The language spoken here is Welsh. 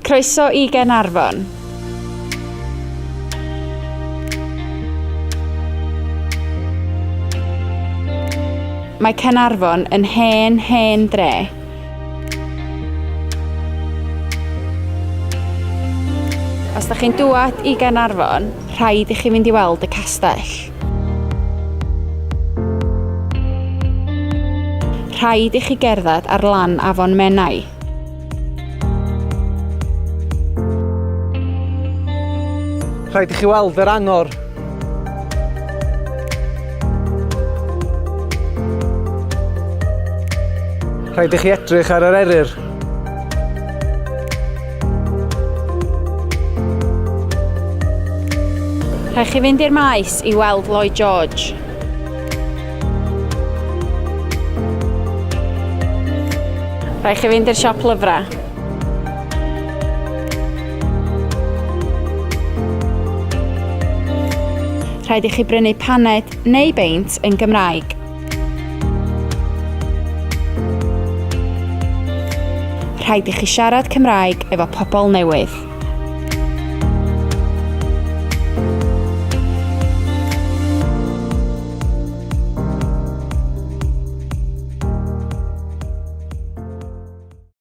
Croeso i Gaernarfon. Mae Caernarfon yn hen, hen dre. Os da chi'n dŵad i Gaernarfon, rhaid i chi fynd i weld y castell. Rhaid i chi gerdded ar lan afon Menai. Rhaid i chi weld yr angor. Rhaid i chi edrych ar yr eryr. Rhaid chi fynd i'r maes i weld Lloyd George. Rhaid chi fynd i'r siop lyfrau. Rhaid i chi brynu paned neu beint yn Gymraeg. Rhaid i chi siarad Cymraeg efo pobl newydd.